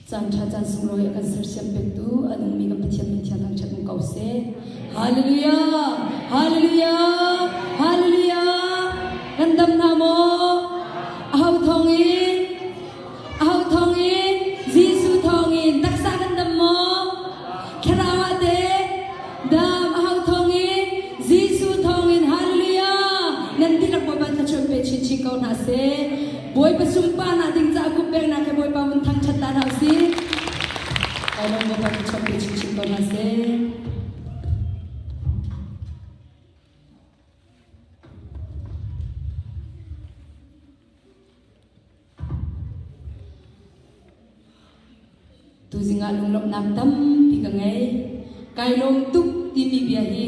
Caan ṭha caan sunglawi a kan sersiam pektu a nungmi kan Pathian min thiang thangṭhat um ko seh. Hallelujah! Hallelujah! Hallelujah! Kan dam hna maw? Aho thawng in? Aho thawng in? Jesuh thawng in. Taksa kan dam maw? Thlarau ah teh? Dam aho thawng in? Jesuh thawng in. Hallelujah! Nan dihlak Bawipa thluachuah pe chinchin ko hna seh. Bawipa sunparnak ding caah kup peknak he Bawipa vun thangṭhat ta hna usih. Kai lawm Bawipa thluachuah pe chinchin ko hna seh. Tuzing ah lunglawmhnak tampi ka ngei. Kai lawm tuk timi bia hi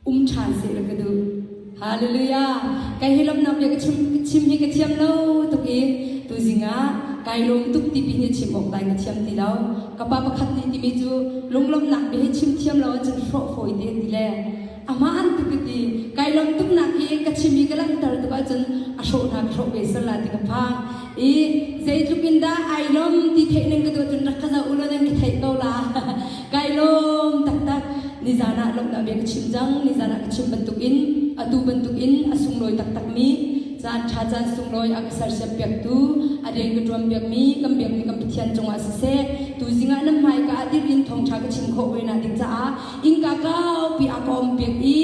um ṭhan seh la ka duh. Hallelujah! Kai hi lawmhnak bia ka chim, ka chim hi ka thiam lo tuk i tuzing ah kai lawm tuk ti pi hi chim awk dai ka thiam ti lo. Ka pa pakhat nih timi cu lunglawmhnak bia hi chim thiam lo ahcun hrawh fawi te ti le amah an tuk ka ti. Kai lawm tuknak hi ka chim i ka langhter tuk ahcun a hrawh hna ka hrawh ve sal la ti ka phang. I zeitluk in dah ai lawm ti theih ning ka duh cun rak ka zoh u law nan ka theih ko la. Kai lawm taktak. Nizan ah lawmhnak bia ka chim cang. Nizan ah ka chim bantukin atu bantukin a sunglawi taktakmi caan ṭha caan sunglawi a ka sersiam piaktu a rian ka ṭuan piakmi kan biakmi kan Pathian cungah siseh tuzing ah nan hmaika ah dir in thawngṭha ka chim khawh ve nak ding caah innka kaupi a ka um piak i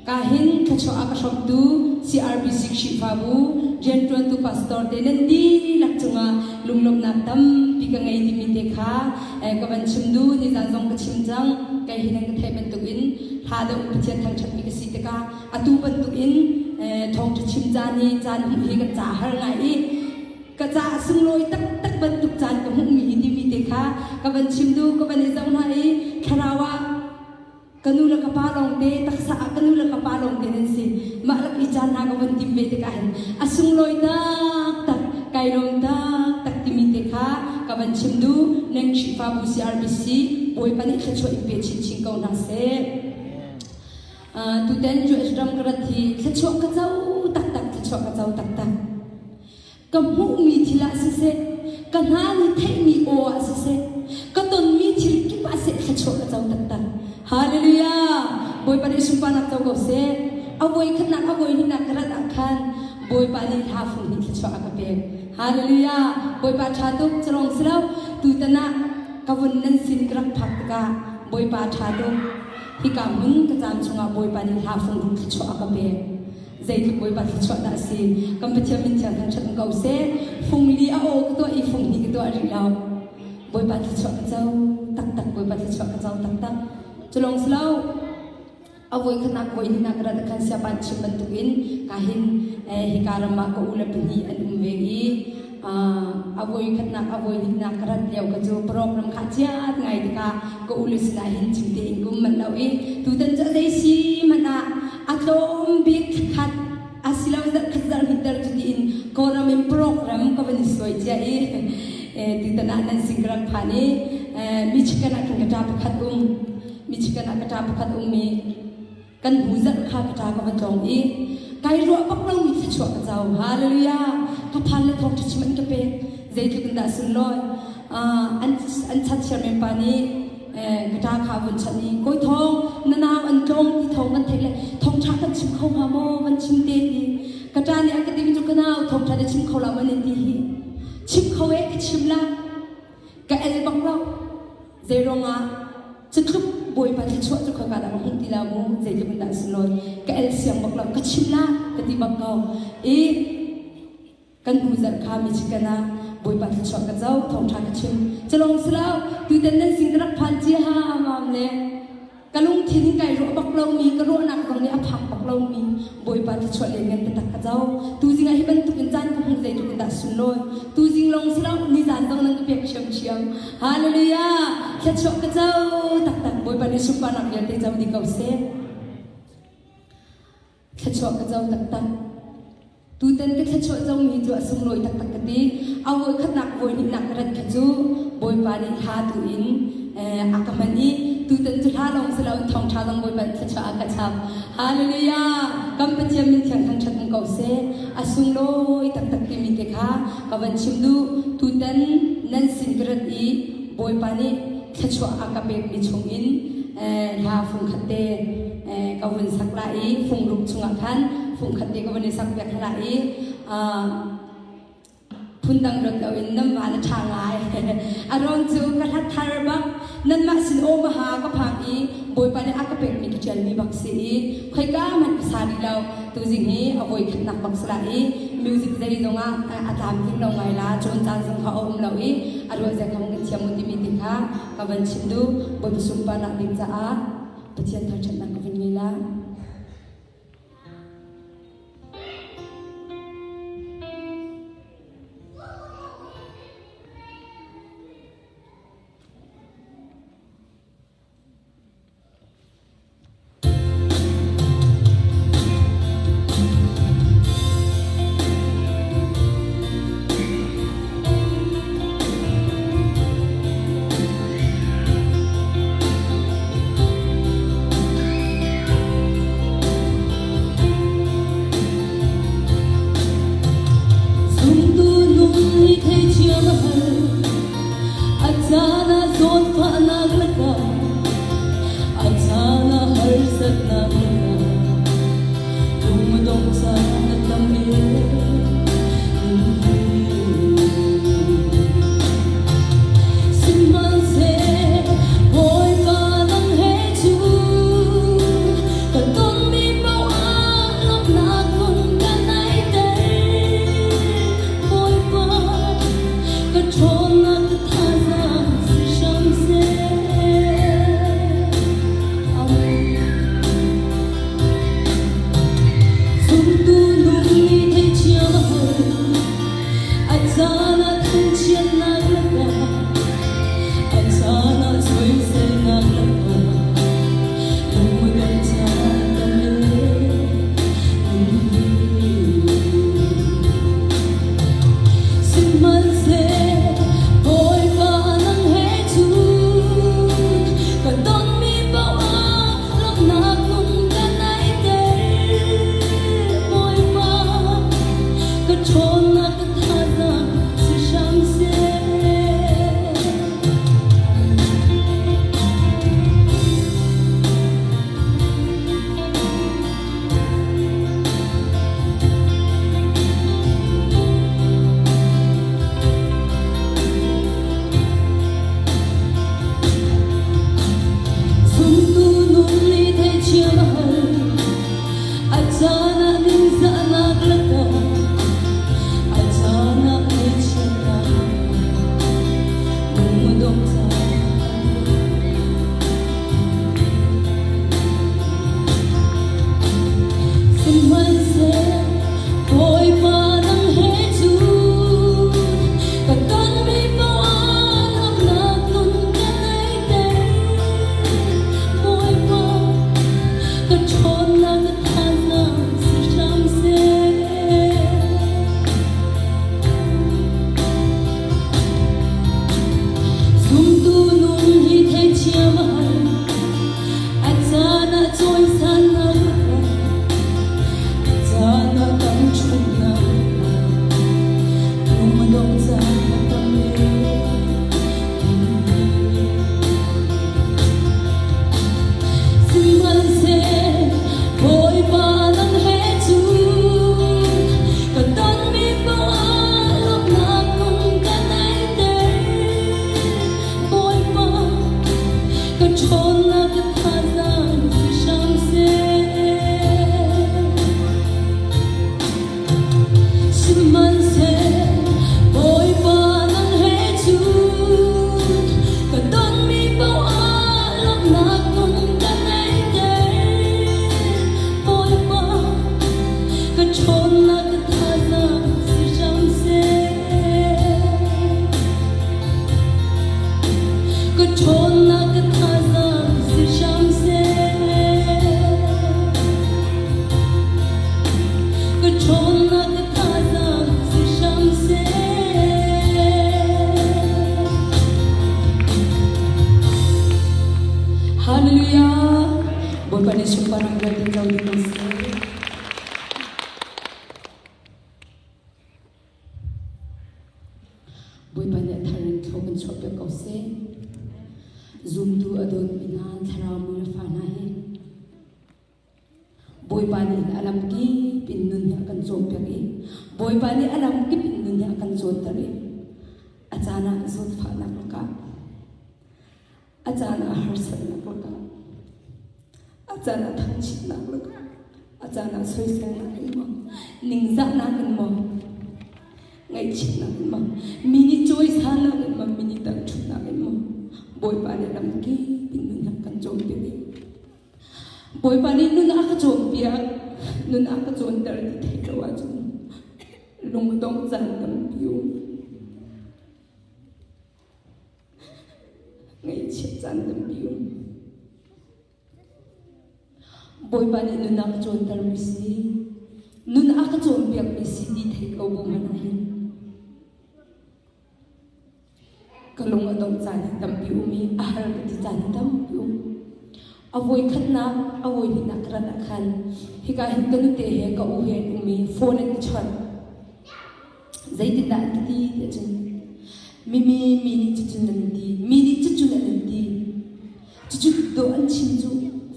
Ka hin thluachuah a ka hrawmtu CRBC Khrihfabu rianṭuantu pastor te nan dihlak cungah lunglawmhnak tampi ka ngei timi te kha ka van chim duh. Nizan zong ka chim cang. Kei hi nan ka theih bantukin hla deuh Pathian thangṭhatmi ka si tikah atu bantukin thawngṭha chim caan hi caan hmuh hi ka ca har ngai i ka ca sunglawi taktak bantuk caan ka hmuhmi hi timi te kha ka van chim duh. Ka van i zoh hna i thlarau ah Ka nu le ka pa lawngte, taksa ah ka nu le ka pa lawngte nan si. Mah lak i caan hna ka vun tim ve tikah hin a sunglawi taktak, kai lawm taktak timi te kha ka van chim duh. Nan Khrihfabu CRBC Bawipa nih thluachuah in pe chinchin ko hna seh. Uh, tutan US ram ka rat hi thluachuah ka co taktak, thluachuah ka co taktak. Ka hmuhmi thil ah siseh, ka hna nih theihmi aw ah siseh, ka tonmi thil kip ah seh thluachuah ka co taktak. Hallelujah! Bawipa nih sunparnak co ko seh. A voi khatnak, a voi hnihnak ka rat ah khan Bawipa nih hla fung hnih thluachuah a ka pek. Hallelujah! Bawipa ṭha tuk, curong si lo. Tutan ah ka vun nan sin ka rak phak tikah Bawipa ṭha tuk. Hika hmun ka caan chungah Bawipa nih hla fung ruk thluachuah a ka pek. Zeitluk Bawipa thluachuah dah a si. Kan Pathian min thiang thangṭhat um ko seh. Fung li a aw ka tuah i fung hnih ka tuah rih lo. Bawipa thluachuah ka co taktak. Bawipa thluachuah ka co taktak. Cu lawng si lo. A voi khatnak voi hnihnak rat khan siapan chim bantukin ka hin hika ram ah ka u le pahnih an um ve i a voi khatnak a voi hnihnak ka rat lio ka cu program kha chiat ngai tikah ka u le sinah hin chim tein kum manh lo i tutan cu a zei si hmanh ah a tlawm bik khat asilo zarh khat zarh hnih ter cu tiin Kawlram in program ka van i suai cia i tutan ah nan sin ka rak phan i Michigan ah khan ka ṭa pakhat um Michigan ah ka ṭa pakhat um i kan hnu zarh kha ka ṭa ka va tlawng i kai ruah bak lomi thluachuah ka co. Hallelujah! Ka phan le thawngṭha chim an ka pek. Zeitluk in dah sunlawi. An an chat chairman pa nih ka ṭa kha vun chanh i kawi thawng na nau an tlawng ti thawng kan theih le thawngṭha kan chim kho hnga maw van chim te ti ka ṭa nih a ka timi cu ka nau thawngṭha na chim kho lo man in ti hi chim kho e ka chim la ka el bak lo Zeiruangah cutluk Bawipa thluachuah cu khoika dah ka hmuh ti la mu zeitluk in dah sunlawi ka el siang bak lo ka chim la ka ti bak ko i kan hnu zarh kha Michigan ah Bawipa thluachuah ka co thawngṭha ka chim culong si lo tutan nan sin ka rak phan cia ha amam le Ka lungthin in kai ruah bak lomi, ka ruahnak zong nih a phak bak lomi Bawipa thluachuah lianngan taktak ka co. Tuzing ah hi bantuk in caan ka hmuh zeitluk in dah sunlawi. Tuzing lawng si lo, nizan zong nan ka pek ṭhiamṭhiam. Hallelujah! Thluachuah ka co taktak. Bawipa nih sunparnak vialte co dih ko seh. Thluachuah ka co taktak. Tutan ka thluachuah comi cu a sunglawi taktak ka ti. A voikhatnak voihnihnak ka rat kha cu Bawipa nih hla tu in a ka hman i Tutan cu hla lawng si loin thawngṭha zong Bawipa nih thluachuah a ka chap. Hallelujah! Kan Pathian min thiang thangṭhat um ko seh. A sunglawi taktak timi te kha ka van chim duh. Tutan nan sin ka rat i Bawipa nih thluachuah a ka pekmi chungin hla fungkhat te ka vun sak la i fungruk chungah khan fungkhat te ka vun i sak piak hna i phundang ruat loin nan van a ṭha ngai. A ruang cu ka hlat thar bak nanmah sin Omaha ka phak i Bawipa nih a ka pekmi ka ṭialmi bak si i khoika hmanh ka sa rih lo. Tuzing hi a voi khatnak bak si la i music zei zong ah a tlamtling lo ngai la cawn caan zong kha a um lo i a ruah zia kha kan thiam u timi te kha ka van chim duh. Bawipa sunparnak ding caah Pathian thangṭhatnak ka vun ngei la. Zumtu nung nih theithiam a har, a caan ah zawnfahnak lakah, a caan ah harsatnak lakah, lung a dongh caan a tam e. Sihmanhseh Bawipa nang he cun kan tonmi paoh ah lawmhnak nun kan naihter. Bawipa, ka ṭhawnnak ka thazaang si hram seh. Amen. Zumtu nung nih theithiam a har, A caan ah thangchiatnak lakah, a caan ah soiselnak lakah, lungdong caan tam Sihmanhseh Bawipa nang he cun kan tonmi paoh ah lawmhnak nun kan naihter. Bawipa, ka ṭhawnnak ka thazaang si hram seh. Zumtu nun nih theithiam a har, a caan ah ningzahnak lakah, Bawipa nih a thar in thlaw kan chuahpiak ko seh. Zumtu a dawtmi hna thlarau mi le fa hna hi Bawipa nih a lam kip in nun hi a kan cawnpiak i Bawipa nih a lam kip in nun hi a kan cawnter i a caan ah zawtfahnak lakah a caan ah harsatnak lakah a caan ah thangchiatnak lakah a caan ah soiselnak in maw ningzahnak in maw ngaihchiatnak in maw mi nih cawisannak in maw mi nih tangṭhutnak in maw Bawipa nih lam kip in nun hi a kan cawnpiak i Bawipa nih nun a ka cawnpiak, nun a ka cawnter ti theih lo ahcun lungdong caan tampi um. Ngaihchiat caan tampi um. Bawipa nih nun a ka cawntermi si, nun a ka cawnpiakmi si ti theih ko bu hmanh ah hin Ka lung a dongh caan hi tampi um i a har ka ti caan hi tampi um. A voikhatnak, a voihnihnak ka rat ah khan hika hin ka nute he ka u he an um i phone an i chawnh. Zeitindah an ka ti tiah cun mimi mi nih cucun an ti, mi nih cucun an in ti. Cucu dawh an chim cu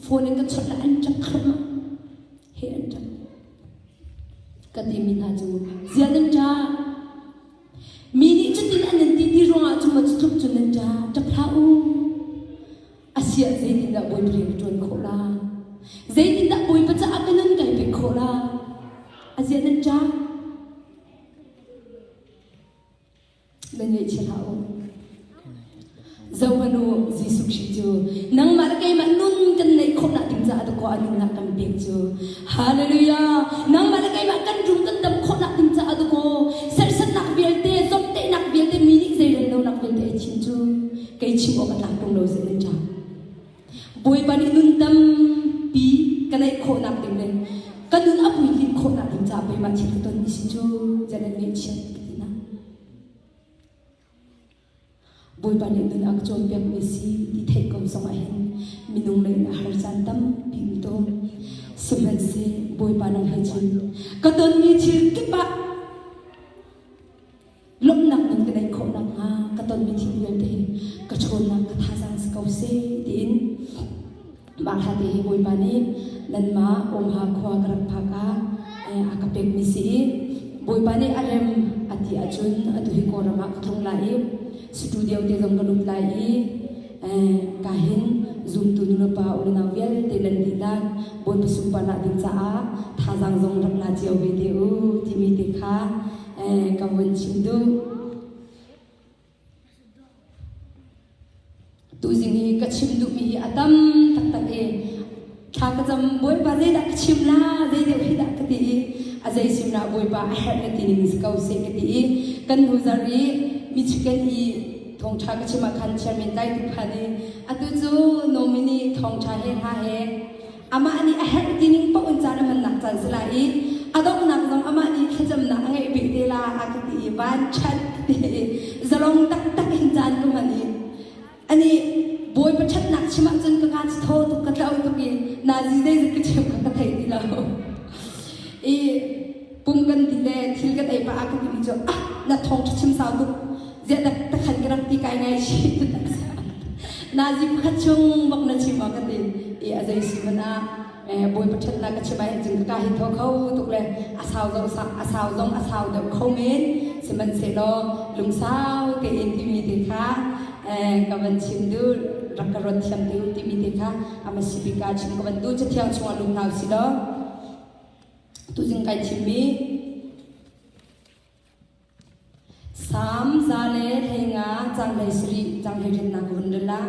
phone in ka chawnh le an ṭap thluahmah. He an ṭap. Ka timi hna cu zia nan ṭah. Mi nih cutin an in ti ti ruangah cu maw cutluk cun nan ṭah? Ṭap hlah u. Asiah zeitindah Bawipa rian ka ṭuan khawh la? Zeitindah Bawipa caah ka nun kai pek khawh la? Aziah nan ṭah? Nan ngaihchia hlah u. Zohhmanh u, Jesuh Khrih cu nangmah le keimah nun kan neih khawhnak ding caah dakaw a nunnak kan pek cu. Hallelujah! Nangmah le keimah kan rum kan dam khawhnak ding caah dakaw serhsatnak vialte, zomhteihnak vialte, mi nih zeirel lonak vialte ei chim cu kei chim awk a tlak ṭung lo zin nan ṭa. Bawipa nih nun tampi ka neih khawhnak ding le ka nun a puitlin khawhnak ding caah pei mah thil ka ton mi si cu ziah nan ngaihchiat ka ti na. Bawipa nih nun a ka cawnpiakmi si ti theih ko zongah hin minung lei in a har caan tampi um tawn. Sihmanhseh Bawipa nang he cun ka tonmi thil kip ah lawmhnak nun ka neih khawh nakhnga ka tonmi thil vialte hi ka ṭhawnnak ka thazaang si ko seh tiin mah hla te hi Bawipa nih nanmah Omaha khua ka rak phak ah a ka pekmi si i Bawipa nih a rem a ti ahcun atu hi Kawlram ah ka tlung lai i studio te zong ka lut lai i ka hin zumtu nulepa unau vialte nan dihlak Bawipa sunparnak ding caah thazaang zong rak la cio ve te u timi te kha ka vun chim duh. Tuzing hi ka chim duhmi hi a tam taktak i thla ka cam Bawipa zeidah ka chim la zeideuh hi dah ka ti i a zei sim lah Bawipa a herh na ti ning si ko seh ka ti i kan hnu zarh i Michigan i thawngṭha ka chim ah khan chairman tlai tu phan i atu cu nominee thawngṭha he hla he Amah nih a herh ti ning paoh in caan a hmannak caan si lai i a donghnak zong amah nih thlacamnak a ngeih bik te la a ka ti i van chat ti i zalong taktak in caan ka hman i ani Bawipa ṭhatnak chim ahcun ka kaa thaw tuk ka tlau tuk i nazi zeizat ka chim kha ka thei ti lo i pum kan ti le thil kan ei pah ah ka timi cu ah na thawng ṭha chim sau tuk ziah dak takhan ka rak ti kai ngai chi nazi pakhat chung bak na chim ah ka ti i a zei si hmanh ah bawipa ṭhatnak ka chim ah hin cun ka ka hi tho kho tuk le a sau zong a sau zong a sau deuh kho men sihmanhsehlaw lungsau tein timi te kha ka van chim duh rak ka ruat thiam te u timi te kha ama sibika chim ka van duh cathiang chungah lung hna usih law tuzing kai thimmi Salm 115 caang 17 caang 18nak ka vun rel ah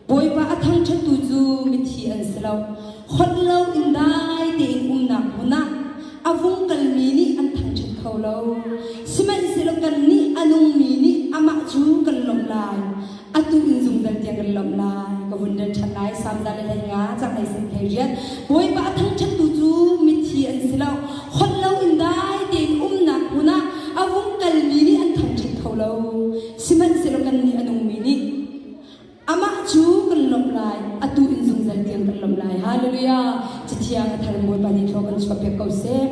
Bawipa a thangṭhattu cu mithi an si lo. Holh lo in dai tein umnak hmun ah a vung kalmi nih an thangṭhat kho lo. Sihmanhsehlaw kannih a nungmi nih amah cu kan lawmh lai. Atu in zungzal tiang kan lawmh lai. Ka vun rel ṭhan lai. Salm 115 caang 18 Bawipa a thangṭhattu cu mithi an si lo. Holh lo in dai tein umnak hmun ah a vung kalmi nih an thangṭhat kho lo. Sihmanhsehlaw kannih a nungmi nih amah cu kan lawmh lai. Atu in zungzal tiang kan lawmh lai. Hallelujah! Cathiang a thar Bawipa nih thlaw kan chuahpiak ko seh.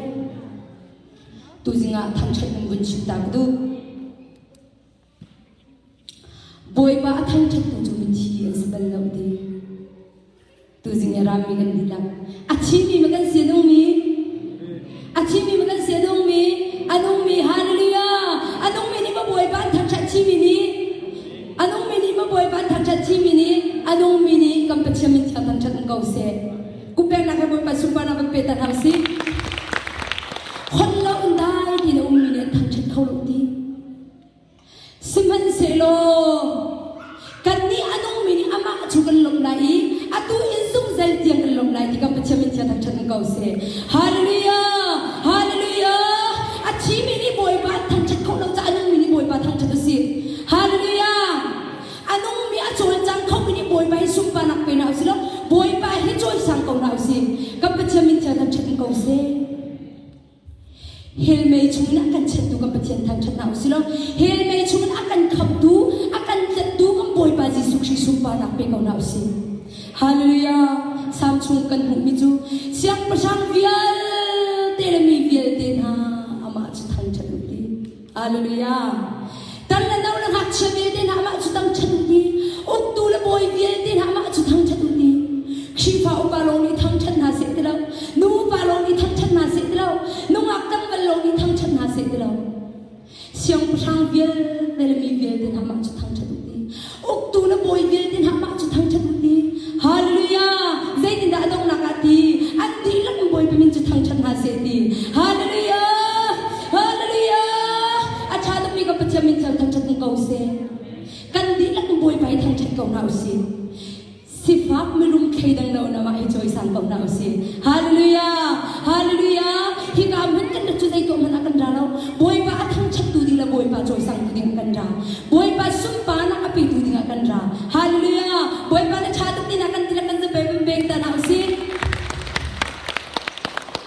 Tuzing ah thangṭhat in vun chim ta ka duh. Bawipa a thangṭhattu cu mithi an si bal lo ti. Tuzing i rami kan dihlak. A thimi ma kan si a nungmi? A thimi ma kan si a nungmi? A nungmi hallelujah! A nungmi nih ma Bawipa an thangṭhat thimi nih? A nungmi nih ma Bawipa an thangṭhat thimi nih? A nungmi nih kan Pathian min thiang thangṭhat um ko seh. Kumpeknak he Bawipa sunparnak kan pe ta hna usih. Hon lo in dai ti na ummi nih an thangṭhat kho lo ti. Sihmanhsehlaw kannih a nungmi nih amah cu kan lawmh lai i atu in zungzal tiang kan lawmh lai ti kan Pathian min thiang thangṭhat ko seh. Hallelujah! Hallelujah! A thimi nih Bawipa an thangṭhat khawh lo caah a nungmi nih Bawipa thangṭhat u sih. Hallelujah! A nungmi a cawlcang khomi nih Bawipa hi sunparnak pe hna usih law Bawipa hi cawisang ko hna usih. Kan Pathian min thiang thangṭhat ko seh. Hell mei chungin a kan chentu kan Pathian thangṭhat hna usih law hell mei chungin a kan khamtu, a kan tlettu kan Bawipa Jesuh Khrih sunparnak pe ko hna usih. Hallelujah! Salm chung kan hmuhmi cu siangpahrang vialte le mi vialte hna amah cu thangṭhat u ti. Hallelujah! Tan le no le ngakchia vialte hna amah cu thangṭhat u ti. Uktu le bawi vialte hna amah cu thangṭhat u ti. Khrihfa upa lawng nih thangṭhat hna seh ti lo. Nu upa lawng nih thangṭhat hna seh ti lo. Nungak tlangval lawng nih thangṭhat hna seh ti lo. Siangpahrang vialte le mi vialte hna amah cu thangṭhat u ti. Uktu le bawi vialte hna amah cu thangṭhat u ti. Hallelujah! Zeitindah a donghnak ah ti? An dihlak in Bawipa min cu thangṭhat hna seh ti. Hallelujah! Hallelujah! A ṭha tukmi kan Pathian min thang thangṭhat ko seh. Kan dihlak in Bawipa hi thangṭhat ko hna usih. Sifak mirum thleidang lo na mah hi cawisang ko hna usih. Hallelujah! Hallelujah! Hika hmun kan rat cu zei tuah hmanh ah kan ra lo. Bawipa a thangṭhattu ding le Bawipa cawisangtu ding ah kan ra. Bawipa sunparnak a petu ding ah kan ra. Hallelujah! Bawipa na ṭha tuk tinak kan ti le kan zapei kan bek ta hna usih.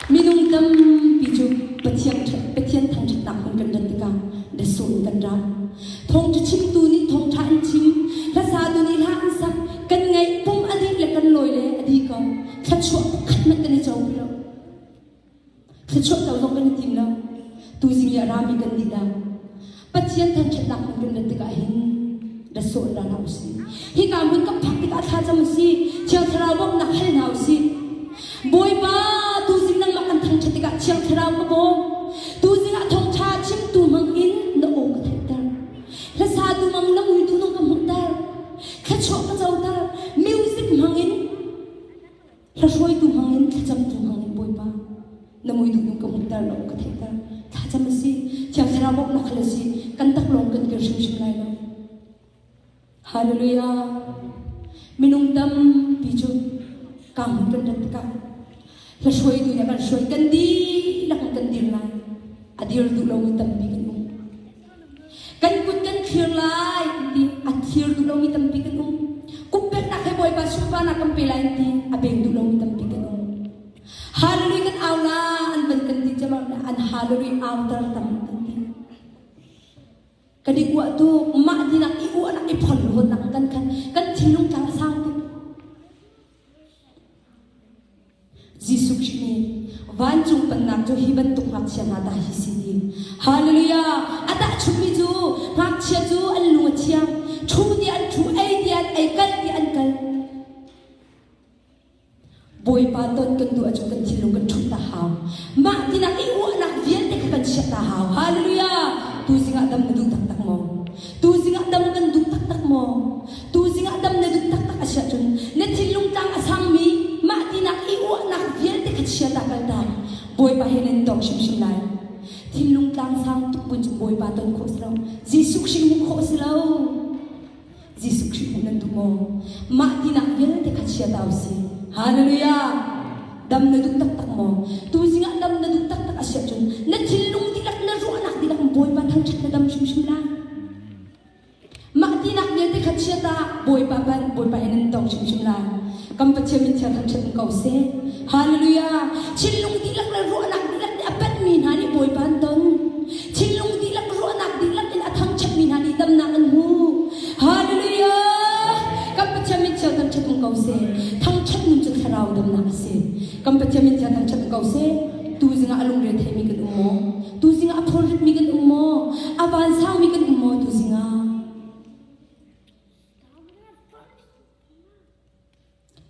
Minung tampi cu Pathian Pathian thangṭhatnak hmun kan rat tikah biasawh in kan ra. Thawngṭha chimtu nih thawngṭha an chim, hlasatu nih hla an sak, kan ngaih pum a dih le kan lawi le a dih ko. Thluachuah pakhat hmanh kan i co lo. Thluachuah co zong kan i tim lo. Tuzing i a rami kan dih dah. Pathian thangṭhatnak hmun kan rat tikah hin biasawh in ra hlah usih. Hika hmun kan phak tikah thlacam usih. Thiang Thlarau bawmhnak hal hna usih. Bawipa, tuzing nangmah kan thangṭhat tikah Thiang Thlarau ka bawm. Tuzing ah thawngṭha chimtu hmang in na aw ka theihter. Hlasatu hmang na muitu nung ka hmuhter. Thluachuah ka coter. Music hmang in Hlahruaitu hmangin thlacamtu hmangin Bawipa na mui duh ka hmuhter lo ka theihter thlacam a si Thiang Thlarau bawmhnak hal a si kan taklawng kan kir hrimhrim lai lo Hallelujah minung tampi cu ka hmun kan rat tikah hlahruaitu nih a kan hruai kan dihlak in kan dir lai a dir duh lomi tampi kan um Kan kut kan thlir lai ti a thlir duh lomi tampi kan um. Kuppeknak he Bawipa sunparnak kan pe lai ti a pek duh lomi tampi kan um. Hallelujah kan au la an van kan ti cemar an hallelujah au tar tam kan ti. Kan i uah tu mah dinak i uahnak i phon nak kan khan kan thinlung tlang a sang tuk. Jesuh Khrih nih vancung pennak cu hi bantuk ngakchia hna ta hi si ti. Hallelujah! A tahchunhmi cu ngakchia cu an lung a thiang. Ṭhu ti an ṭhu, ei ti an ei, kal ti an kal. Bawipa ton kan duh ahcun kan thinlung kan ṭhut ta hau. Mah tinak i uahnak vialte kha kan chiah ta hau. Hallelujah! Tuzing ah dam na duh taktak maw? Tuzing ah dam kan duh taktak maw? Tuzing ah dam na duh taktak a si ahcun na thinlung tlang a sangmi mah tinak i uahnak vialte kha chia ta kal ta. Bawipa he nan tong hrimhrim lai. Thinlung tlang sang tuk bun cu Bawipa ton khawh si lo. Jesuh Khrih hmuh khawh si lo. Jesuh Khrih hmuh nan duh maw? Mah tinak vialte kha chia ta usih. Hallelujah! Dam na duh taktak maw? Tuzing ah dam na duh taktak a si ahcun na thinlung dihlak na ruahnak dihlak Bawipa thangṭhat na dam hrimhrim lai. Mah tinak vialte kha chiat ah Bawipa ban Bawipa he nan tong hrimhrim lai. Kan Pathian min thiang thangṭhat in ko seh. Hallelujah! Thinlung dihlak le ruahnak dihlak nih a panhmi hna nih Bawipa an ton. Thinlung dihlak ruahnak dihlak in a thangṭhatmi hna nih damnak an hmu. Hallelujah! Kan Pathian min thiang thangṭhat in ko seh. Thangṭhat nun cu thlarau damnak a si. Kan Pathian min thiang thangṭhat in ko seh. Tuzing ah a lungre theimi kan um maw? Tuzing ah a phorritmi kan um maw? A vansangmi kan um maw tuzing ah?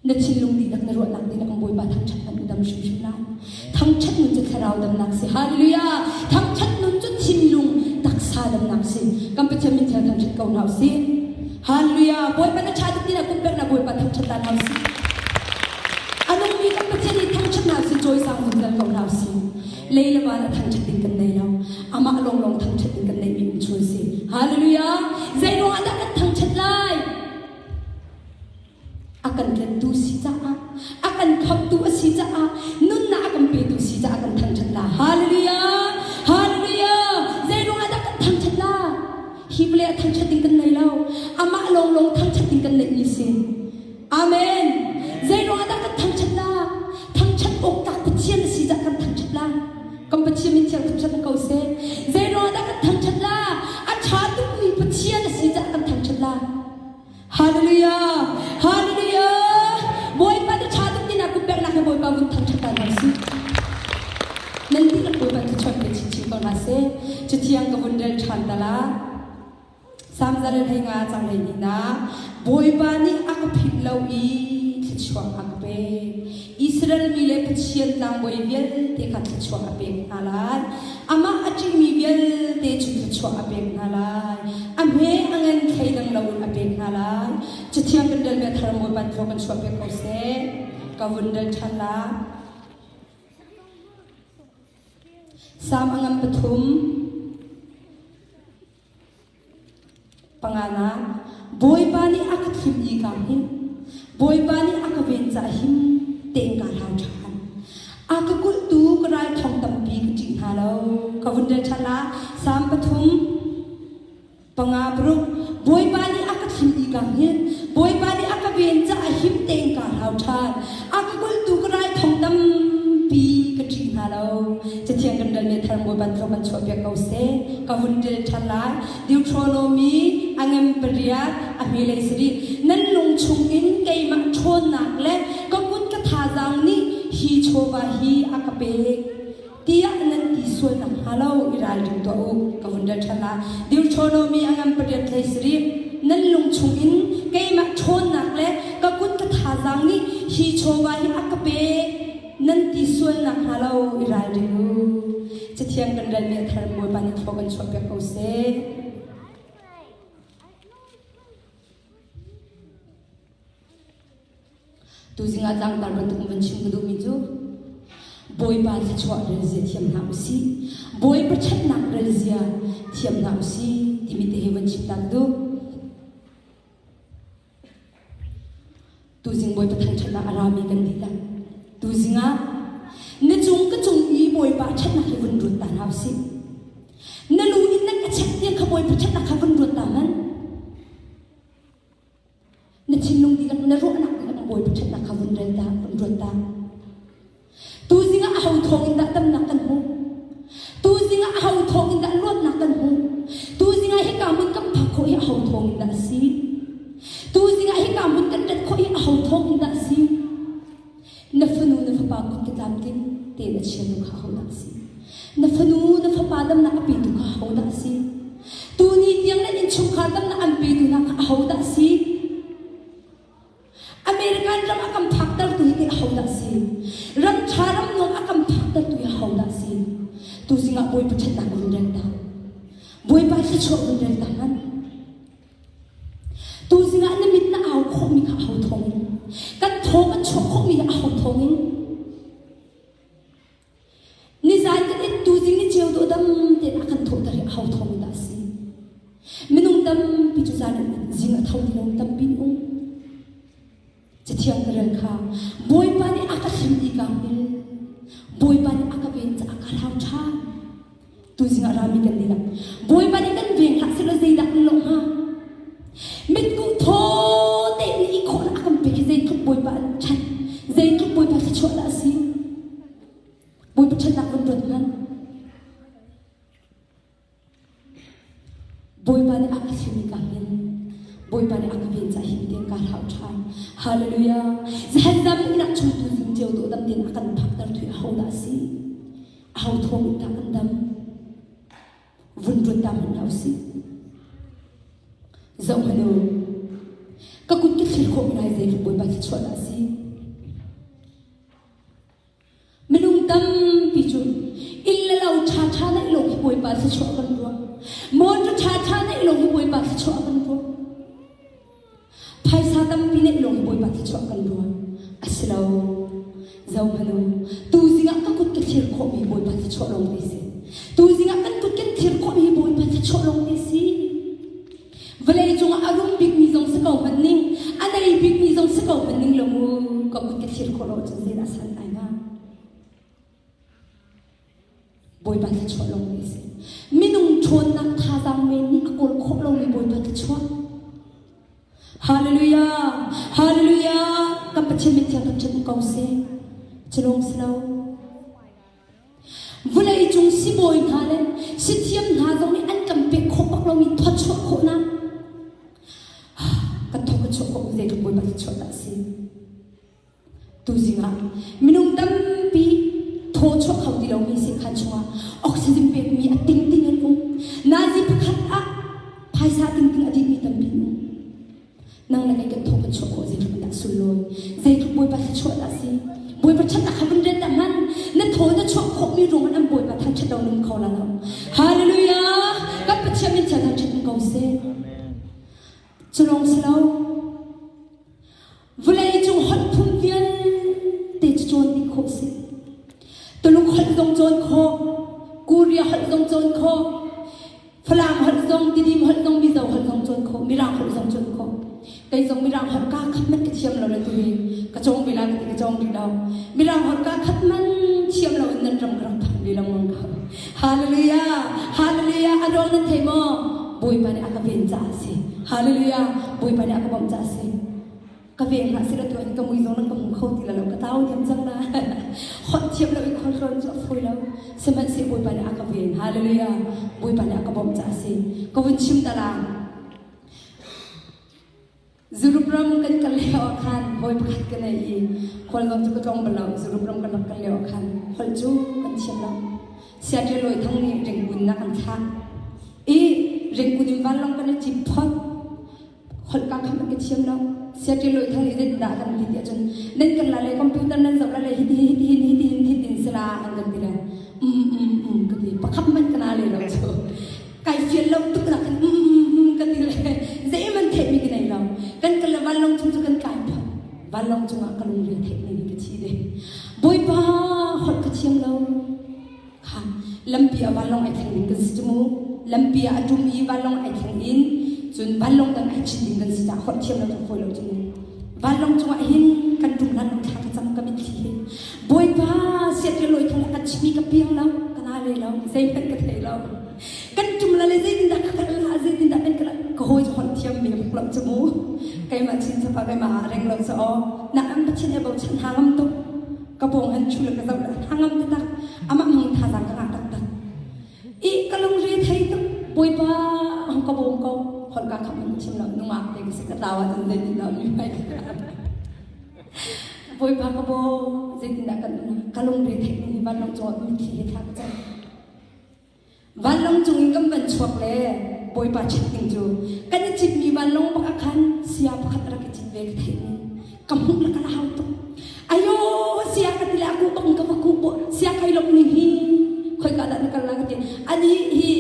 Na thinlung dihlak na ruahnak dihlak in Bawipa thangṭhat hmanh na dam hrimhrim lai. Thangṭhat nun cu thlarau damnak si. Hallelujah! Thangṭhat nun cu thinlung taksa damnak si. Kan Pathian min thiang thangṭhat ko hna usih. Hallelujah! Bawipa na ṭha tuk ti na kut Bawipa thangṭhat ta hna usih. A nungmi kan Pathian nih thangṭhat hna usih, cawisang zungzal ko hna usih. Lei le van a thangṭhat ding kan nei lo. Amah lawnglawng thangṭhat ding kan neihmi um chun si. Hallelujah! Zei ruangah dah kan thangṭhat lai? A kan tlentu si caah, a kan khamhtu a si caah, nunnak a kan petu si caah kan thangṭhat la. Hallelujah! Hallelujah! Zei ruangah dah kan thangṭhat la? Hi vawlei ah thangṭhat ding kan nei lo. Amah lawnglawng thangṭhat ding kan neihmi si. Amen. Zei ruangah dah kan thangṭhat la? Thangṭhat awk tlak Pathian a si caah kan thangṭhat la. Kan Pathian min thiang thangṭhat ko seh. Zei ruangah dah kan thangṭhat la? A ṭha tukmi Pathian a si caah kan thangṭhat la. Hallelujah! Hallelujah! Bawipa na ṭha tuk tinak kum peknak he Bawipa vun thangṭhat ta hna sih. Nan dihlak Bawipa thluachuah pe chinchin ko hna seh. Cathiang ka vun rel ṭhan ta la. Salm 115 cang 12 na Bawipa nih a ka philh lo i thluachuah a ka pek. Israel mi le Pathian tlangbawi vialte kha thluachuah a pek hna lai. Amah a ṭihmi vialte cu thluachuah a pek hna lai. A hme a ngan thleidang loin a pek hna lai. Cathiang kan relmi a thar Bawipa thlua kan chuah piak ko seh. Ka vun rel ṭhan la. Salm a ngam pathum. Panganak, Bawipa nih a ka thim i kaa hngilh. Bawipa nih a ka ven caah him tein kaa hlau ṭhan. A ka kulhtu ka ral thong tampi ka ṭih hna lo. Ka vun rel ṭhan ah Salm pathum panga paruk Bawipa nih a ka thim i kaa hngilh. Bawipa nih a ka ven caah him tein kaa hlau ṭhan. A ka kulhtu ka ral thong tampi ka ṭih hna lo. Cathiang kan relmi thar Bawipa tluk kan chuahpiak ko seh. Ka vun rel ṭhan lai. Deuteronomy a ngem pariat a hmelei sarih nan lung chungin keimah ṭhawnnak le ka kut ka thazaang nih hi chawva hi a ka pek tiah nan ti sual nakhnga lo i ralring tuah u. Ka vun rel ṭhan lai. Deuteronomy a ngam pariat hlei sarih nan lung chungin keimah ṭhawnnak le ka kut ka thazaang nih hi chawva hi a ka pek nan ti sual nakhnga lo i ralring u. Cathiang kan relmi a thar Bawipa nih thlua kan chuahpiak ko seh. Tuzing ah tlangtar bantuk in van chim ka duhmi cu Bawipa thluachuah relzia thiam hna usih. Bawipa ṭhatnak relzia thiam hna usih timi te hi van chim ta ka duh. Tuzing Bawipa thangṭhatnak a rami kan dihlak. Tuzing ah na cung ka cung i Bawipa ṭhatnak hi vun ruat ta hna usih. Na lu in na ka chek tiang kha Bawipa ṭhatnak kha vun ruat ta hmanh. Na thinlung dihlak na ruahnak dihlak Bawipa ṭhatnak kha vun rel ta, vun ruat ta. Tuzing ah aho thawng in dah damnak kan hmuh? Tuzing ah aho thawng in dah luatnak kan hmuh? Tuzing ah hika hmun kan phak khawh hi aho thawng in dah a si? Tuzing ah hika hmun kan rat khawh hi aho thawng in dah a si? Na fanu na fapa kut ka tlamtling tein a chiatu kha aho dah a si? Na fanu na fapa damnak a petu kha aho dah a si? Tuni tiang nan innchungkhar damnak an petu hna kha aho dah a si? American ram a kan phaktertu hi teh ahodah a si? Ram ṭha ram nuam a kan phaktertu hi ahodah a si? Tuzing ah Bawipa ṭhatnak vun rel ta. Bawipa thluachuah vun rel ta hmanh. Tuzing ah na mit na au khawhmi kha aho thawngin? Kan thaw kan chuah khawhmi hi aho thawngin? Nizan kan in tuzing ni ceu dawh dam tein a kan thawhter hi aho thawng dah a si? Minung tampi cu zan zing a tho ti lo tampi an um. Cathiang ka rel kha Bawipa nih a ka thlim i kaa hngil. Bawipa nih a ka ven caah ka hlau ṭhan. Tuzing ah rami kan dihlak. Bawipa nih kan veng hlah sehlaw zeidah kan lawh hnga? Mitkuh thaw tein i khawhnak a kan pek hi zeitluk Bawipa an ṭhat, zeitluk Bawipa thluachuah dah a si. Bawipa ṭhatnak van ruat hmanh. Bawipa nih a ka thim ka hin. Bawipa nih a ka ven caah him tein ka hlau ṭhan. Hallelujah. Zahan inak chung tu zing ceu dawh dam tein a kan phakter thui aho dah a si? Aho thawng in dah kan dam? Vun ruat ta hmanh hna usih. Zoh hmanh u. Ka kut ka thlir. thlir khawh mi lai zeitluk Bawipa thluachuah dah a si. Minung tampi cu inn le lo ṭhaṭha neih lawng hi Bawipa thluachuah kan ruah. Motor ṭhaṭha neih lawng hi Bawipa thluachuah kan ruah. Phaisa tampi neih lawng hi Bawipa thluachuah kan ruah. A si lo. Zohmanh u, tuzing ah ka kut ka thlir khawhmi Bawipa thluachuah lawng te si. Tuzing ah kan kut kan thlir khawhmi Bawipa thluachuah lawng te si. Vawlei cungah a rum bikmi zong si ko hmanh ning, a nei bikmi zong si ko hmanh ning lo mu, ka kut ka thlir khawh lo ahcun zeidah san ai hnga? Bawipa thluachuah lawng nih a si. Minung ṭhawnnak thazaang men nih a kawl khawh lomi Bawipa thluachuah. Hallelujah! Hallelujah! Kan Pathian mithiang kan ṭhat ko seh. Cu lawng si lo. Vawlei cung sibawi hna le sithiam hna zong nih an kan pek khawh bak lomi thawchuah khawhnak kan thawk kan chuah khawh zeitluk Bawipa thluachuah dah a si. Tuzing ah minung tampi thaw chuah kho ti lomi sekhan chungah oxygen pekmi a tingting an um. Nazi pakhat ah phaisa tingting a dihmi tampi an um. Nang le kei kan thaw kan chuah khawh zeitluk in dah sunlawi, zeitluk Bawipa thluachuah dah si. Bawipa ṭhatnak kha vun ret dah hman. Na thaw na chuah khawhmi ruangah nan Bawipa thangṭhat lo nung kho la lo. Hallelujah! Kan Pathian min thiang thangṭhat in ko seh. Cu lawng si lo. Vawlei cung holh phun vialte cu cawn dih khawh si. Tuluk holh zong cawn khawh, Korea holh zong cawn khawh, Falam holh zong, Tidim holh zong, Mizo holh zong cawn khawh, Mirang holh zong cawn khawh. Kei zong Mirang holh kaa khat man ka thiam lo le tuhi ka cawng ve lai ka ti ka cawng rih lo. Mirang holh kaa khat man thiam lo in nan ram ka rak phan ve lengmang ko. Hallelujah! Hallelujah! A ruang nan thei maw? Bawipa nih a ka ven caah a si. Hallelujah! Bawipa nih a ka bawmh caah a si. Ka veng hlah seh tu ka mui zong nan ka hmu kho ti lo ka tau diam cang na. Holh thiam lo i khualtlawn cu a fawi lo. Sihmanhseh Bawipa nih a ka ven. Hallelujah! Bawipa nih a ka bawmh caah a si. Ka vun chim ta la. Zurup ram kan kal lio ah khan hawi pakhat ka nei i khual zong cu ka tlawng bal lo. Zurup ram kan rak kal lio ah khan holh cu kan thiam lo. Siaṭial Lawi Thang nih ringkun na kan thlah i ringkun in vanlawng kan i cip phot. Holh ka khamh an ka thiam lo. Siaṭial Lawi Thang nih zeitindah a kan ti ti ahcun nan kan la le computer nan zoh la le hiti hiti hin hiti hin hitin sila an kan ti le um um um ka ti pakhat hmanh ka na le lo cu. Kai fian lo tuk nak in um um um ka ti le zeihmanh theihmi ka nei lo. Kan kal le vanlawng cung cu kan kai phot. Vanlawng cungah ka lungre theih ning in ka thi ding. Bawipa holh ka thiam lo. Kha lampi ah vanlawng ai thleng ding kan si cu mu. Lampi ah a ṭum i vanlawng ai thleng in cun vanlawng dang ai chin ding kan si caah holh thiam lo cu fawi lo cu mu. Vanlawng cungah hin kan ṭum hlan lo thla ka cam ka mitthli he. Bawipa siat le lawi thong a kan chimmi ka piang lo, ka na le lo, zeihmanh ka thei lo. Kan ṭum la le zeitindah ka kal la, zeitindah kan kal ka hawi cu holh thiam mi lo cu mu. Keimah chin sapa keimah ah reng lo cu aw. Na an Pathian e bochan hna ngam tuk. Ka pawng han chu le ka zoh le hna ngam taktak. Amah hmang thazaang ka ngah taktak. I ka lungre thei tuk. Bawipa hong ka bawm ko. Holh ka khamh an chim lo. Nungak te ka si ka tlau ah cun zeitindah mi hmai ka Bawipa ka bawm. Zeitindah kan um ka lungre theih ning hi vanlawng cungah mitthli he thla ka cam. Vanlawng cung in kan van chuak le Bawipa chim ding cu kan i citmi vanlawng bak ah khan sia pakhat a rak i cit ve ka theih ni ka hmuh le ka lau tuk ayo sia ka ti le aku bak ka va ku sia kai lok ning hi khoi ka dah na kal la ka ti ani hi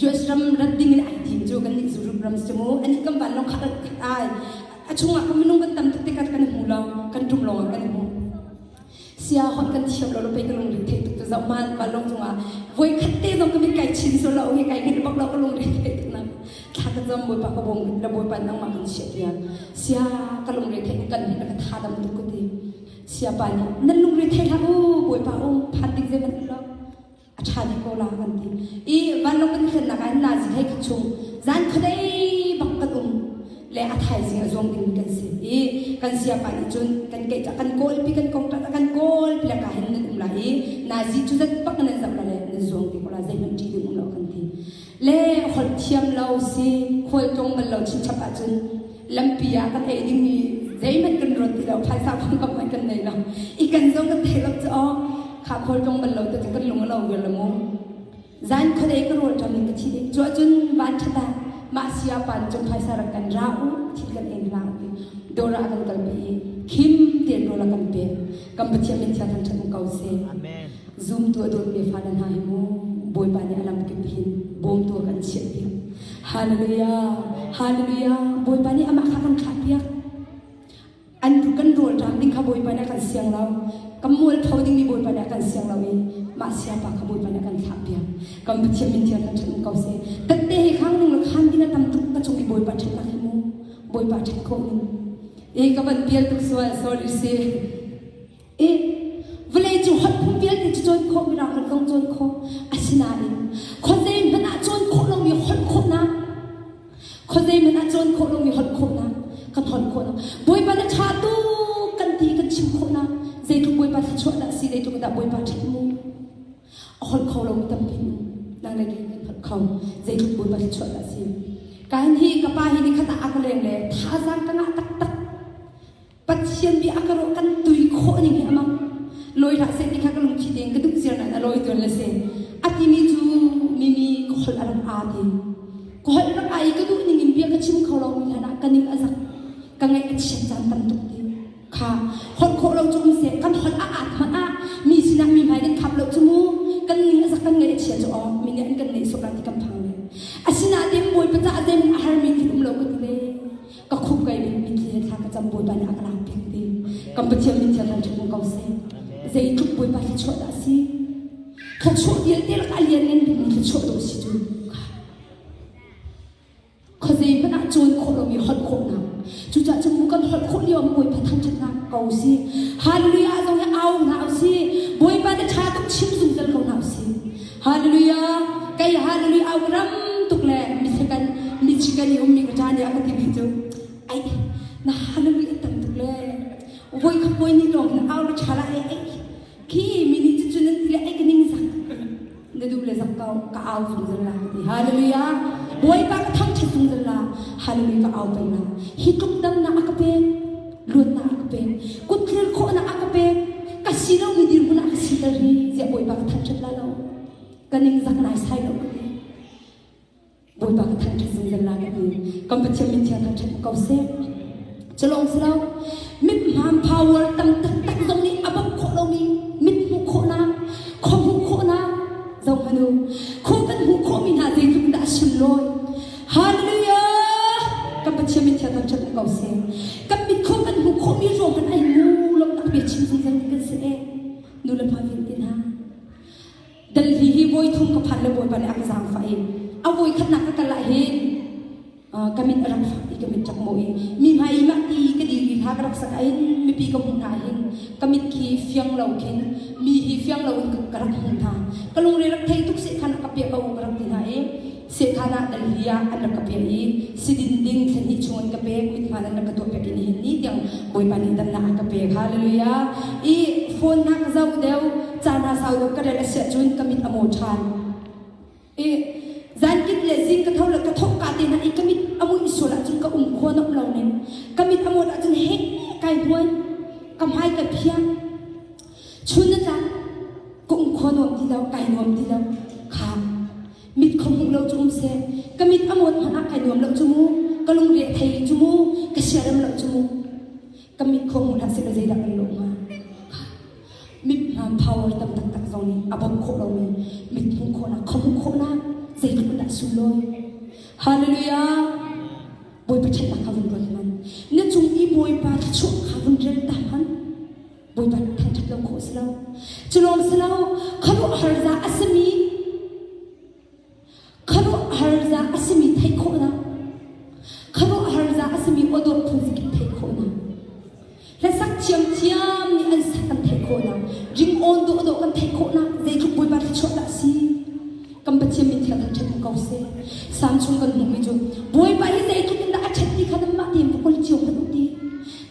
US ram rat ding in ai tim cu kan nih Zurup ram si mu ani kan vanlawng kha ai a chungah kan minung kan tam tuk tikah kan hmu lo kan tum lawng ah kan hmu Sia holh kan thiam lo pei ka lungre thei tuk tu zoh man vanlawng cungah voi khat te zong ka mit kai chin so lo hi kai hngilh bak lo ka lungre thei tuk na thla ka zam bawipa ka bawm la bawipa nangmah kan chiah tiah sia ka lungre thei kan hin ka tha dam tuk ka ti sia pa nih nan lungre thei hlah u bawipa um phan ding zei man lo a ṭha dih ko la kan ti i vanlawng kan thlennak ah hin nazi hlei khat chung zan khuadei bak kan um le a thaizing a zuang dingmi kan si i kan siapa nih cun kan keih kan kawlpi kan kong kan kawlpi le ka hin nan um lai i nazi cu zat bak nan zap la le nan zuang ti ko la zeihmanh ṭih ding um lo kan ti le holh thiam lo si khual tlawng bal lo chinchap ahcun lampi ah kan ei dingmi zeihmanh kan ruat ti lo phaisa phang kam hmanh kan nei lo i kan zong kan thei lo cu aw kha khual tlawng bal lo te cu kan lung a lo vial lo mu zan khuadei ka rawl ṭam in ka thi ding cu ahcun van ṭhat ah mah sia pan cu phaisa rak kan ra u thil kan eng la ti. Dawr ah a kan kalpi i khim tein rawl a kan pek. Kan Pathian min thiang thangṭhat um ko seh. Amen. Zumtu a dawtmi fale hna hi mu Bawipa nih a lamkip hin bawmtu a kan chiahpiak. Hallelujah! Hallelujah! Bawipa nih amah kha kan thlahpiak. An kan rawlṭam ding kha Bawipa nih a kan siang lo. Kan mualpho dingmi Bawipa nih a kan siang lo i mah siapa kha Bawipa nih a kan thlahpiak. Kan Pathian min thiang thangṭhat um ko seh. Tette he khang ning le khan ding a tam tuk ka cung i Bawipa ṭhatnak hi mu. Bawipa ṭhat khawh ning. E ka van pial tuk sual sorry si. E vawlei cu holh phung vialte cu cawn khawh mirang holh zong cawn khawh asinain khuazei hmanh ah cawn khawh lomi holh khawhnak khuazei hmanh ah cawn khawh lomi holh khawhnak kan holh khawhnak Bawipa na ṭha tuk kan ti kan chim khawhnak zeitluk Bawipa thluachuah dah si zeitluk dah Bawipa ṭhat mu a holh kho lomi tampi um nang le kei kan holh kho zeitluk Bawipa thluachuah dah si kahin hi ka pa hi nikhat ah a ka leng le thazaang ka ngah taktak Pathian bia a ka ruah kan tui khawh ning hi amang lawi hlah seh ti kha ka lungthi tein ka duh ziar nain a lawi tuan le si a timi cu mimi ka holh a rak aa ti ka holh rak aa i ka duh ning in bia ka chim kho lo mi hlan ah ka ning a zak ka ngaih a chiat caan tam tuk ti kha holh khawh lo cu um seh kan holh a aat hmanh ah mi sinah mi hmai kan khap lo cu mu kan ning a zak kan ngaih a chia cu aw mi nih an kan neih sawh lai ti kan phang le asinain Bawipa caah zeihmanh a harmi thil um lo ka ti le ka khup kai mitthli he thla ka cam Bawipa nih a ka lak piak ti kan Pathian min thiang thangṭhat ko seh zeitluk Bawipa thluachuah dah si thluachuah vialte lak a lian ngan bikmi thluachuah dawh si cu khuazei hmanh ah cawn khawh lomi holh khawhnak cucaah cu mu kan holh khawh lio ah Bawipa thangṭhatnak ko si Hallelujah zong hi au hna usih Bawipa na ṭha tuk chim zungzal ko hna usih Hallelujah kei hallelujah au ram tuk le Michigan Michigan i ummi ka ṭa nih a ka timi cu ai na hallelujah tam tuk le voi kha poi nih lawng na au le ṭha la ai ai khi mi nih cu nan ti le ai ka ning zak na duh le zak ko ka au zungzal la ka ti hallelujah Bawipa ka thangṭhat zungzal la hallelujah ka au peng la hi tluk damnak a ka pek luatnak a ka pek kut thlir khawhnak a ka pek ka si lomi dirhmun ah ka siter hi ziah Bawipa ka thangṭhat la lo ka ning zak nai sai lo ka ti Bawipa ka thangṭhat zungzal la ka ti kan Pathian min thiang thangṭhat ko seh culong si lo mit hmaan power tam taktak zong nih a bawmh khawh lomi mit hmuh khawhnak khua hmuh khawhnak zoh hmanh u khua kan hmuh khawhmi hna zeitluk dah a sunlawi Hallelujah! Kan Pathian min thiang thangṭhat um ko seh. Kan mit khawh kan hmuh khawhmi ruang kan ai mu lawmhnak bia chim zungzal ding kan si e. Nu le pa vialte hna. Delhi hi voi thum ka phan le Bawipa nih a ka zaangfah i a voi khatnak ka kal ah hin ka mit a rak fak i ka mit rak maw i mi hmai i mah ti ka dir i hla ka rak sak ah hin mipi ka hmuh hna hin ka mit khi fiang lo khin mi hi fiang lo in ka rak hmuh hna ka lungre rak thei tuk seh khan ka piah ko ka rak ti hna i Sekhan ah Delhi ah an rak ka piah i sidin ding thla hnih chung an ka pek mithmaan an rak ka tuah piak i nihin ni tiang Bawipa nih damnak a ka pek hallelujah i phone hna ka zoh deuh caan hna sau deuh ka rel a si ahcun ka mit a maw ṭhan i zankip le zing ka tho le ka thawh ka te hna i ka mit a muih sual ahcun ka um khua nok lo ning ka mit a mawt ahcun he kai hnuai ka hmai ka phiang chun na tlak ka um khua nuam ti lo kai nuam ti lo kha mit kho hmuh lo cu um seh ka mit a mawt hmanh ah kai nuam lo cu mu ka lungre a thei cu mu ka siarem lo cu mu ka mit kho hmuh hlah seh law zeidah kan lawh hnga mit hmaan power tam taktak zong nih a bawmh khawh lomi mit hmuh khawhnak kho hmuh khawhnak zeitluk in dah sunglawi hallelujah Bawipa ṭhatnak kha vun ruat hmanh na cung i Bawipa thluachuah kha vun rel ta hmanh Bawipa thangṭhat lo khawh si lo. Cu lawng si lo, khuaruahhar za a simi khuaruahhar za a simi theih khawhnak, khuaruahhar za a simi awdawh phun zakip theih khawhnak, hlasak thiamthiam nih an sak kan theih khawhnak, ringawn dawhdawh kan theih khawhnak, zeitluk Bawipa thluachuah dah a si. Kan Pathian min thiang thangṭhat um ko seh. Salm chung kan hmuhmi cu Bawipa hi zeitluk in dah a ṭhat ti kha nanmah tein va kawl cio hmanh u ti.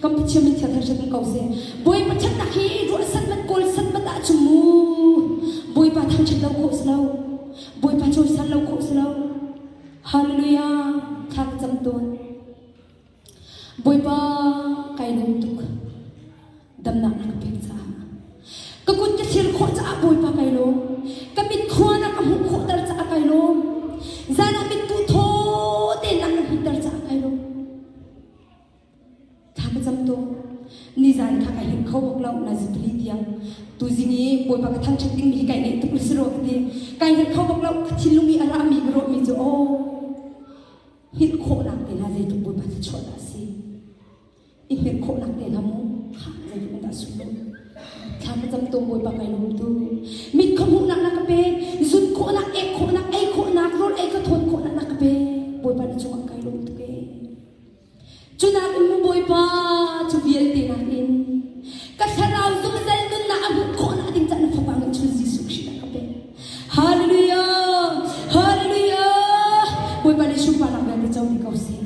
Kan Pathian min thiang thangṭhat um ko seh. Bawipa ṭhatnak hi ruah sanmat kawl sanmat ahcun mu Bawipa thangṭhat lo khawh si lo. Bawipa cawisan lo khawh si lo. Hallelujah. Thla ka cam tawn. Bawipa kai lawm tuk. Damnak na ka pek caah. Ka kut ka thlir khawh caah Bawipa kai lawm. Ka mit khua na ka hmuh khawhter caah kai lawm. Zan ah mitku thaw tein na ka hmuhter caah kai lawm. Thla ka cam. Nazi pali tiang. Tuzing i Bawipa ka thangṭhat dingmi hi kai ngaih tuk le si rua ka ti. Kai hngalh kho bak lo. Ka thinlung i a rami ka ruahmi cu aw hngilh khawhnak te hna zeitluk Bawipa thluachuah dah a si. I hngilh khawhnak te hna mu kha zeitluk in dah sunglawi. Thla ka cam tawn Bawipa kai lawm tu. Mit kha hmuhnak na ka pe, zun khawhnak, ek khawhnak, ei khawhnak, rawl ei ka thawt khawhnak na ka pe. Bawipa na cungah kai lawm tuk ee. Cu nakin mu Bawipa cu vialte nakin ka thlarau zungzal nunnak a hmuh khawhnak ding caah na fapa ngeihchun Jesuh Khrih na ka pek. Hallelujah! Hallelujah! Bawipa nih sunparnak vialte co dih ko seh.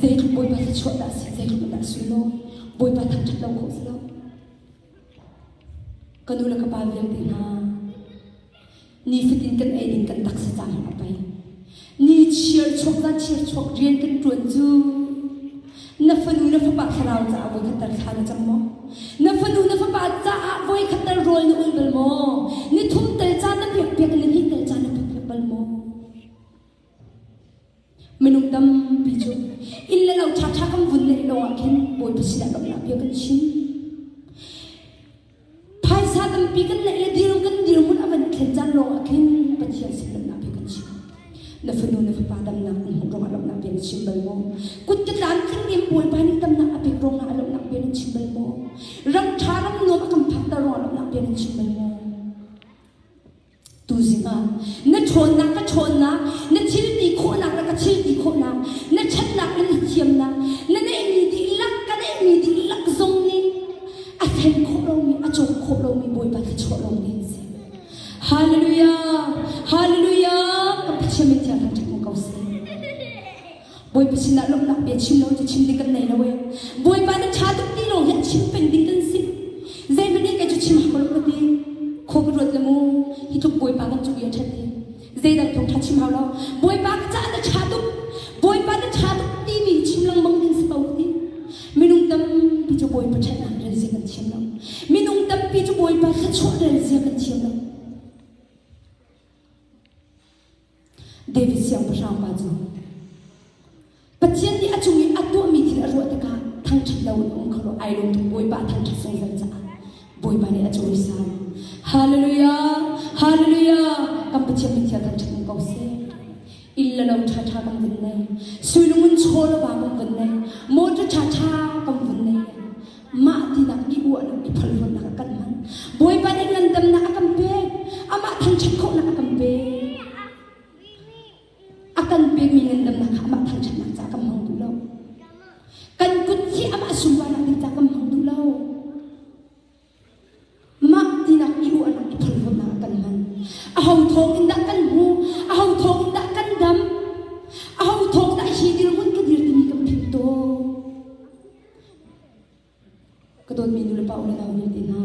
Zeitluk Bawipa thluachuah dah si, zeitluk in dah sunglawi. Bawipa thangṭhat lo khawh si lo. Ka nu le ka pa vialte hna, Nifatin kan ei ding kan taksa ca hmanh a pei. Ni chiar chuak zan chiar chuak rian kan ṭuan cu na fanu na fapa thlarau caah voikhat tal thla na cam maw? Na fanu na fapa caah voikhat tal rawl na ul bal maw? Ni thum tel caan na pek piak ni hnih tel caan na pek piak bal maw? Minung tampi cu inn le lo ṭhaṭha kan vun neih lawngah khin Bawipa sinah lawmhnak bia kan chim. Phaisa tampi kan neih le dirhmun kan dirhmun a van thlen caan lawngah khin Pathian sin lawmhnak bia kan chim. Na fanu na fapa damnak an hmuh ruangah lawmhnak bia na chim bal maw? Kut ka tlamtling in Bawipa nih damnak a pek ruangah lawmhnak bia na chim bal maw? Ram ṭha ram nuam a kan phakter ruangah lawmhnak bia na chim bal maw? Tuzing ah na ṭhawnnak ka ṭhawnnak, na thil ti khawhnak le ka thil ti khawhnak, na ṭhatnak le na thiamnak, na neihmi dihlak ka neihmi dihlak zong nih a thlen khawh lomi, a cawk khawh lomi Bawipa thluachuah lawng te an si. Hallelujah! Hallelujah! Kan Pathian min thiang thangṭhat ko ko seh. Bawipa sinah lawmhnak bia chim lo cu chim ding kan nei lo ee. Bawipa na ṭha tuk ti lawng hi a chim peng ding kan si. Zeihmanh nih kei cu chim hau lo ka ti. Khua ka ruat le mu, hi tluk Bawipa kan cung i a ṭhat hi. Zeidang thawngṭha chim hau lo. Bawipa ka caah na ṭha tuk. Bawipa na ṭha tuk timi hi chim lengmang ding si ko ka ti. Minung tampi cu Bawipa ṭhatnak rel zia kan thiam lo. Minung tampi cu Bawipa thluachuah rel zia kan thiam lo. David siangpahrang pa cu Pathian nih a cung i a tuahmi thil a ruah tikah thangṭhat lo in um kho lo ai lawm tuk Bawipa thangṭhat zungzal caah Bawipa nih a cawisan. Hallelujah! Hallelujah! Kan Pathian min thiang thangṭhat um ko seh. Inn le lo ṭhaṭha kan vun nei. Suilungun chaw le va kan vun nei. Motor ṭhaṭha kan vun nei. Mah tinak i uahnak i phalruatnak a kan hman. Bawipa nih ngandamnak a kan pek. Amah thangṭhat khawhnak a kan pek. A kan pekmi ngandamnak kha amah thangṭhatnak caah kan hmang duh lo. Kan kut hi amah sunparnak ding caah kan hmang duh lo. Mah tinak i uahnak i phalruatnak a kan hman. Aho thawng in dah kan hmu? Aho thawng in dah kan dam? Aho thawng dah hi dirhmun ka dir timi kan philh tawn. Ka dawtmi nulepa u le nau vialte hna,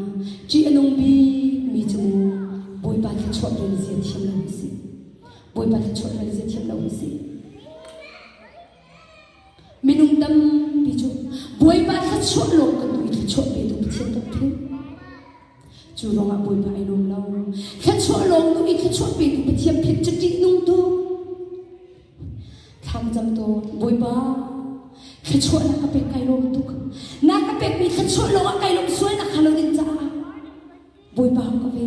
ṭih a nung bikmi cu Bawipa thluachuah rel zia thiam lo hi si. Bawipa thluachuah rel zia thiam lo hi si. Minung tampi cu Bawipa thluachuah lawng kan duh i thluachuah petu Pathian kan philh. Cu ruangah Bawipa ai lawm lo. Thluachuah lawng duh i thluachuah petu Pathian philh cu ṭih nung tuk. Thla ka cam tawn. Bawipa, thluachuah na ka pek kai lawm tuk. Na ka pekmi thluachuah lawngah kai lawm sual nak lo ding caah Bawipa hong ka ve.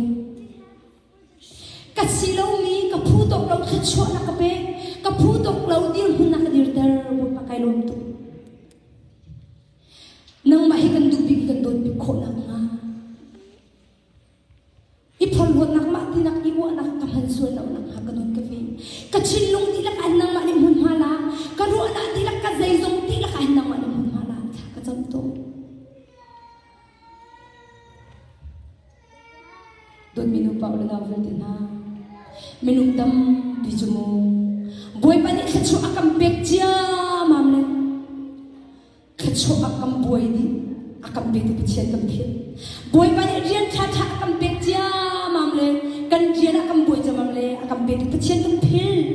Ka si lomi ka phu tawk lo thluachuah na ka pek. Ka phu tawk lo dirhmun na ka dirter. Bawipa kai lawm tuk. Nangmah hi kan duh bik kan dawt bik khawh nakhnga I phorhlawtnak mah tinak i uahnak ka hman sual lo nakhnga ka nun ka fim. Ka thinlung dihlak ah nangmah nih hmunhma la, ka ruahnak dihlak ka zeizong dihlak ah nangmah nih hmunhma la thla ka cam tawn. Dawtmi nupa u le nau vialte hna, minung tampi cu mu Bawipa nih thluachuah a kan pek ciammam le thluachuah a kan buai dih a kan petu Pathian kan philh Bawipa nih rian ṭhaṭha a kan pek ciammam le kan rian a kan buai ciammam le a kan petu Pathian kan philh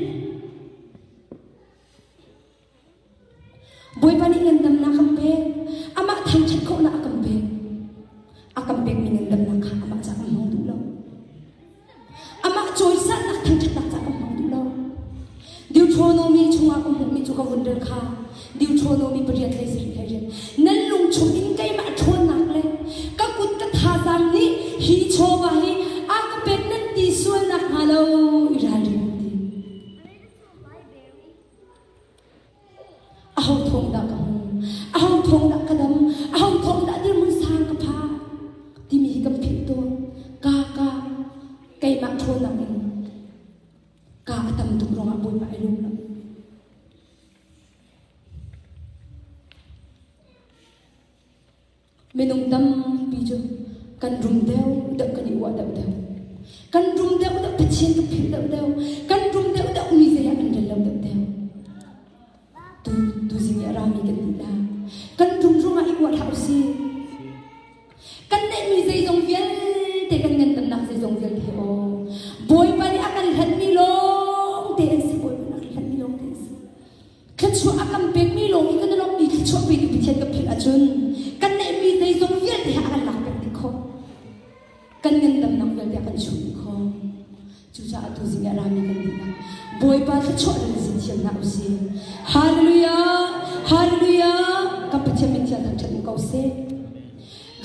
Bawipa nih ngandamnak kan pek amah thangṭhat khawhnak a kan pek a kan pekmi ngandamnak kha amah ca kan hmang duh lo Amah cawisannak thangṭhatnak ca kan hmang duh lo. Deuteronomy chungah ka hmuhmi cu ka vun rel kha Deuteronomy pariat hlei sarih hlei riat. Nan lung chung in keimah ṭhawnnak le ka kut ka tha. Hi chawva hi a ka pek nan ti sual nak hnga lo i ralring an ti. Aho thawng dah ka hmu? Aho thawng dah ka dam? Aho thawng dah dirhmun sang ka pha? Timi hi kan philh tawn. Ka ka keimah ṭhawnnak in ka a tam tuk ruangah Bawipa ai lawm lo. Minung tampi cu kan rum deuh deuh kan i uah deuh deuh. Kan rum deuh deuh Pathian kan philh deuh deuh. Kan rum deuh deuh mi zei ah kan rel lo deuh deuh. Tu tuzing i a rami kan ti la. Kan rum ruangah i uah hlah usih. Kan neihmi zeizong vialte kan ngandamnak zeizong vialte hi aw Bawipa nih a kan hlanhmi lawng te an si Bawipa nih a kan hlanhmi lawng te an si. Thluachuah a kan pekmi lawng i kan i lawmhmi thluachuah petu Pathian kan philh ahcun kan neihmi zeizong vialte he a kan lakpiak dih khawh. Kan ngandamnak vialte a kan chuh dih khawh. Cucaah tuzing ah rami kan dihlak Bawipa thluachuah nan si thiam hna usih. Hallelujah! Hallelujah! Kan Pathian min thiang thangṭhat um ko seh.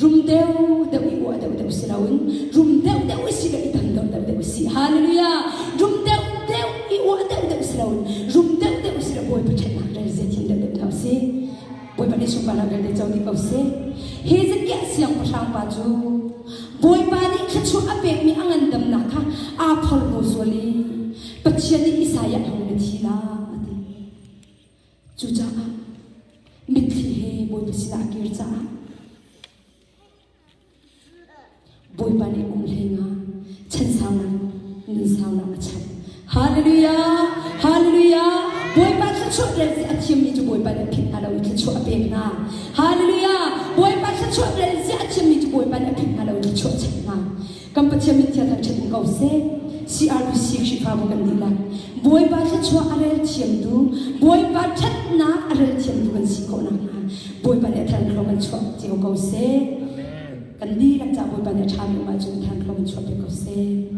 Rum deuh deuh i uah deuh deuh si loin rum deuh deuh i si le i dang deuh deuh deuh si. Hallelujah! Rum deuh deuh i uah deuh deuh si loin rum deuh deuh si le Bawipa ṭhatnak rel zia thiam deuh deuh hna usih. Bawipa nih sunparnak vialte co dih ko seh. Hezekiah siangpahrang pa cu Bawipa nih thluachuah a pekmi a ngandamnak kha aa phorhlaw sual i Pathian nih Isaiah hong na thi la a ti. Cucaah mitthli he Bawipa sinah a kir caah Bawipa nih kum hlei nga chan saunak nun saunak a chap. Hallelujah! Hallelujah! Bawipa thluachuah rel a thiammi cu Bawipa nih a philh hna lo i thluachuah a pek hna. Hallelujah! Bawipa thluachuah rel a thiammi cu Bawipa nih a philh hna lo i thluachuah a chap hna. Kan Pathian min thiang thangṭhat in ko seh. CRBC Khrihfabu kan dihlak. Bawipa thluachuah a rel thiamtu, Bawipa ṭhatnak a rel thiamtu kan si khawh nakhnga Bawipa nih a thar kan chuah cio ko seh. Kan dihlak caah Bawipa nih a ṭhami um ahcun a thar kan chuah piak ko seh.